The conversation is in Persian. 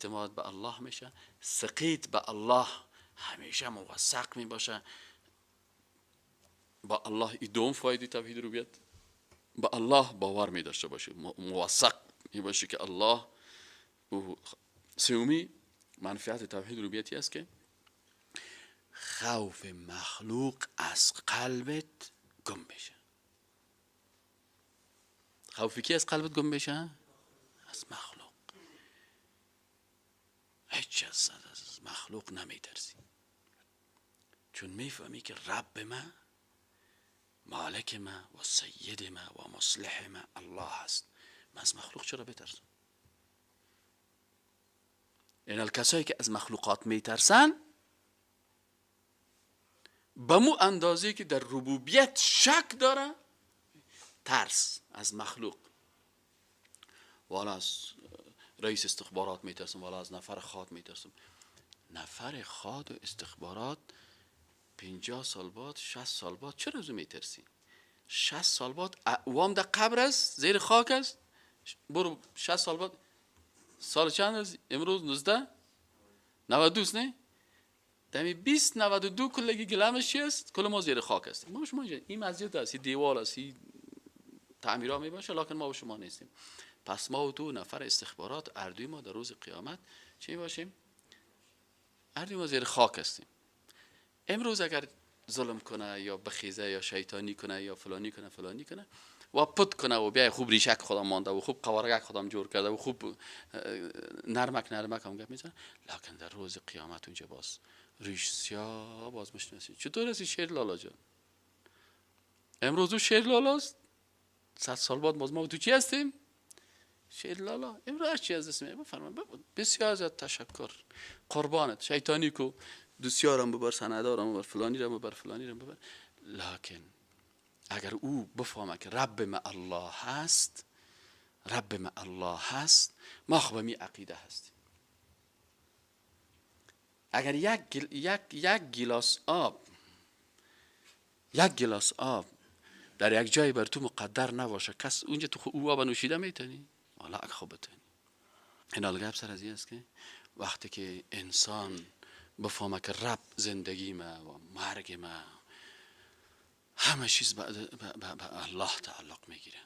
اعتماد به الله میشه، ثقیت به الله همیشه موثق می باشه با الله. این دوم فایده توحید ربوبیت، به الله باور می داشته باشی، موثق می باشی که الله او. سومی منفعت توحید ربوبیتی است که خوف مخلوق از قلبت گم بشه. خوفی کی از قلبت گم بشه؟ از مخلوق. هیچ از مخلوق نمیترسی، چون میفهمی که رب من، مالک من و سید من و مصلح من الله است. من از مخلوق چرا بترسم؟ این کسایی که از مخلوقات میترسن به مو اندازه که در ربوبیت شک داره، ترس از مخلوق، والا از رئیس استخبارات میترسم، والا از نفر خاد میترسم. نفر خاد و استخبارات 50 سال بعد، 60 سال بعد چرا از او میترسی؟ 60 سال بعد وام در قبر است، زیر خاک است. برو 60 سال بعد، سال چند است امروز؟ 19 92 نه؟ دمی 20 92 کلگی گلمش چی است؟ کل ما زیر خاک است. ما شما این مسجد است، این دیوال است، این تعمیرا می باشه، لکن ما و شما نیستیم. پس ما و تو نفر استخبارات اردوی ما در روز قیامت چی باشیم؟ اردوی ما زیر خاک هستیم. امروز اگر ظلم کنه یا بخیزه یا شیطانی کنه یا فلانی کنه فلانی کنه و پت کنه و بیای خوب ریشک خودم مانده و خوب قوارگک خودم جور کرده و خوب نرمک نرمک هم گپ میزنه، لکن در روز قیامت اونجا باز ریش سیاه باز میشناسی. چطور هستی شیر لالا جان؟ امروز او شیر لالاست، 100 سال بعد باز ما تو چی هستیم؟ شیر لالا. امروز هر چی از دست می بفرما. بسیار زیاد تشکر، قربانت، شیطانی کو دوستیارم ببر، سندارم ببر، فلانی را ببر، فلانی را ببر. لکن اگر او بفهمه که رب ما الله هست، رب ما الله هست، ما خب می عقیده هستیم. اگر یک گیلاس آب، یک گیلاس آب در یک جای بر تو مقدر نباشه، کس اونجا تو او آب نوشیده میتونی؟ والا اگه خوب بتونی. این حال گپ سر از این است که وقتی که انسان بفهمه که رب زندگی ما و مرگ ما همه چیز به الله تعلق میگیره.